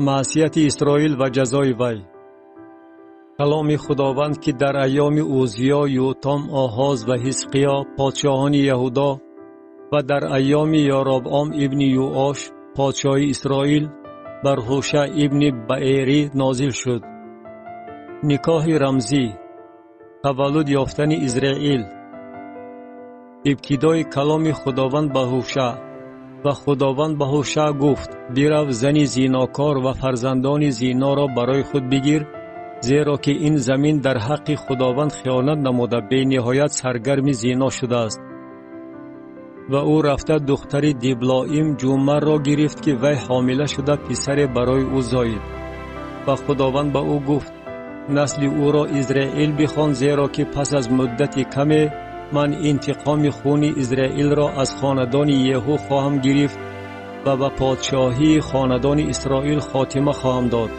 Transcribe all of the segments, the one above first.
Маъсияти Исроил ва ҷазои вай. Каломи Худованд, ки дар айёми Узиё, Ютом, Оҳоз ва Ҳизқиё, подшоҳони Яҳудо, ва дар айёми Ёробъом ибни Юош, подшоҳи Исроил, бар Ҳушаъ ибни Баэрӣ нозил шуд. Никоҳи рамзӣ, таваллуд ёфтани Израил. Ибтидои каломи Худованд ба Ҳушаъ. Ва Худованд ба Ҳушаъ гуфт: бирав, зани зинокор ва фарзандони зиноро барои худ бигир, зеро ки ин замин дар ҳаққи Худованд хиёнат намуда бениҳоят саргарми зино шудааст. Ва ӯ рафта духтари Диблоим Ҷумарро гирифт, ки вай ҳомила шуда писаре барои ӯ зоид. Ва Худованд ба ӯ гуфт: насли ӯро Израил бихон, зеро ки пас аз муддати каме ман интиқоми хуни Израилро аз хонадони Еҳу хоҳам гирифт ва ба подшоҳии хонадони Исроил хотима хоҳам дод.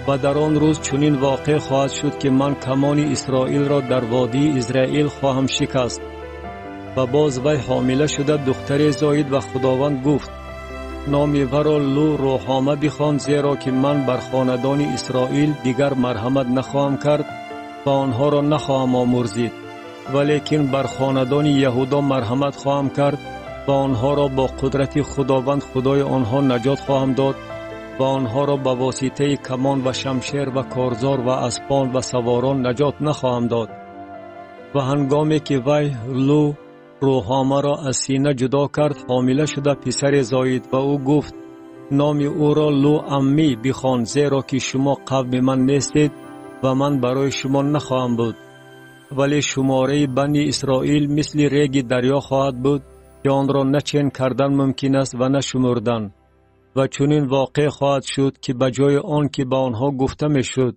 Ва дар он рӯз чунин воқеъ хоҳад шуд, ки ман камони Исроилро дар водии Израил хоҳам шикаст. Ва боз вай ҳомила шуда духтаре зоид ва Худованд гуфт: номи варо Лу Рӯҳома бихон, зеро ки ман бар хонадони Исроил дигар марҳамат нахоҳам кард ва онҳоро нахоҳам омурзид, валекин бар хонадони Яҳудо марҳамат хоҳам кард ва онҳоро бо қудрати Худованд Худои онҳо наҷот хоҳам дод ва онҳоро ба воситаи камон ва шамшер ва корзор ва аспон ва саворон наҷот нахоҳам дод. Ва ҳангоме ки вай Лу Рӯҳомаро аз сина ҷудо кард, ҳомила шуда писаре зоид ва ӯ гуфт: номи ӯро Лу Аммӣ бихон, зеро ки шумо қавми ман нестед ва ман барои шумо нахоҳам буд. Вале шумораи бани Исроил мисли реги дарё хоҳад буд, ки онро на чен кардан мумкин аст ва на шумурдан. Ва чунин воқеъ хоҳад шуд, ки ба ҷои он ки ба онҳо гуфта мешуд: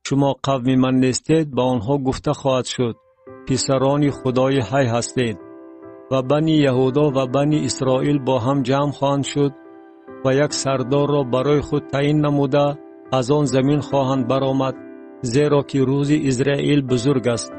шумо қавми ман нестед, ба онҳо гуфта хоҳад шуд: писарони Худои ҳай ҳастед. Ва бани Яҳудо ва бани Исроил бо ҳам ҷамъ хоҳанд шуд ва як сардорро барои худ таъин намуда аз он замин хоҳанд баромад, зеро ки рӯзи Израил бузург аст.